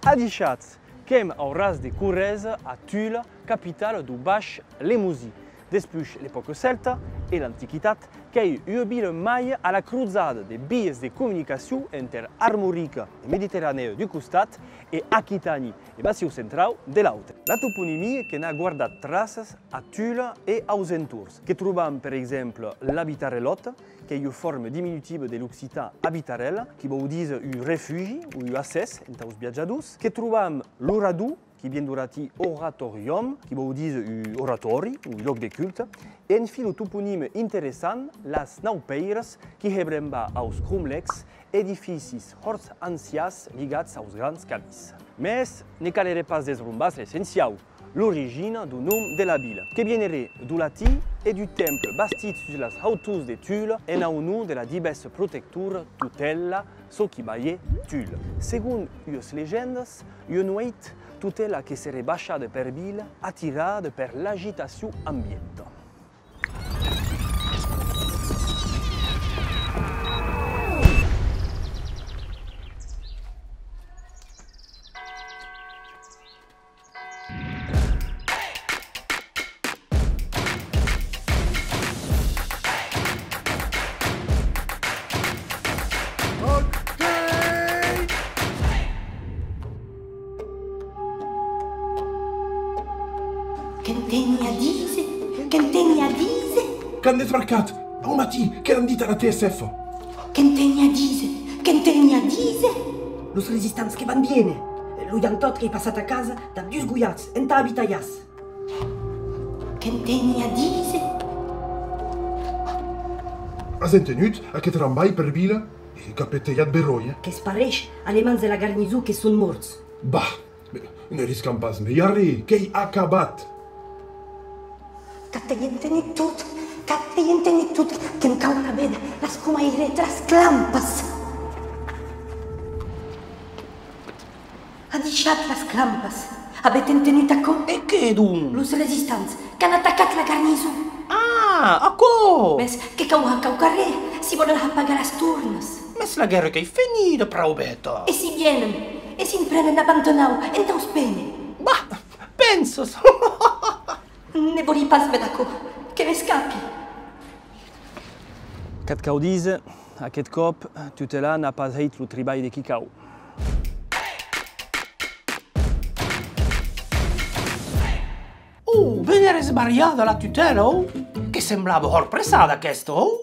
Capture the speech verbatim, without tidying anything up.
Adishatz, qu'èm au ras de Corresa, a Tula, capitala deu Baish Lemosin. Despuish l'epòca celta e l'Antiquitat, qu'ei ua vila mai a la crosada de vias de comunicacion enter Armorica e Mediterranèa d'un costat e Aquitània e Massiu Centrau de l'autre. La toponimia que n'a guardat traças a Tula e aus entorns. Que trobam, per exemple, l'abitarelòta, qu'ei ua forma diminutiva de l'occitan abitarèla, qui vòu díser un refugi o un accès entaus viatjadors. Que trobam l'orador, qui vien d'oratin oratorium, qui vòu díser un oratòri, un lòc de culte, e enfin lo toponime interessant, las Naupeiras, qui hè brembar aus cromlècs, edificis hòrt ancians ligats aus grans camins. Mès ne caleré pas desrombà's l'essenciau, l'origina deu nom de la vila, que vieneré deu latin e deu temple bastit sus las hautors de Tula en au nom de la divessa protectora Tutela, çò qui balhè Tula. Segon uas legendas, ua nueit, Tutela que seré baishada per vila, atirada per l'agitacion ambienta. Qu'enteni a díser, qu'enteni a díser. Qu'an desbarcat! Au matin, qu'èran dit a la T S F. Qu'enteni a díser, qu'enteni a díser. Los resistants que van viéner. Lo Jan Tòt qu'ei passat a casa dab dus goiats entà avitalhà's. Qu'enteni a díser. As entenut aqueth rambalh per vila? E qu'a petelhat beròi, eh? Que's pareish, alemands de la garnison que son mòrts. Bah! Ne riscam pas mei arré, qu'ei acabat! Qu'at ei entenut tot, qu'at ei entenut tot, que'm cau anar véder las comaires de las clampas. Adishatz las clampas, avetz entenut aquò? E qué donc? Los resistants qu'an atacat la garnison. Ah, aquò! Mès que cau har quauquarren, si vòlen har pagar las tornas. Mès la guèrra qu'ei fenida, praubeta! E si vienen, e si prenen a Pantanau, entà os péner? Bah, pensas! Ne vòli pas véder aquò, que m'escapi! Qu'at cau díser, aqueth còp, Tutela n'a pas hèit lo tribalh de qui cau. Oh, ben eres variada la Tutela, oh! Que semblava hòrt pressada aquesta, oh!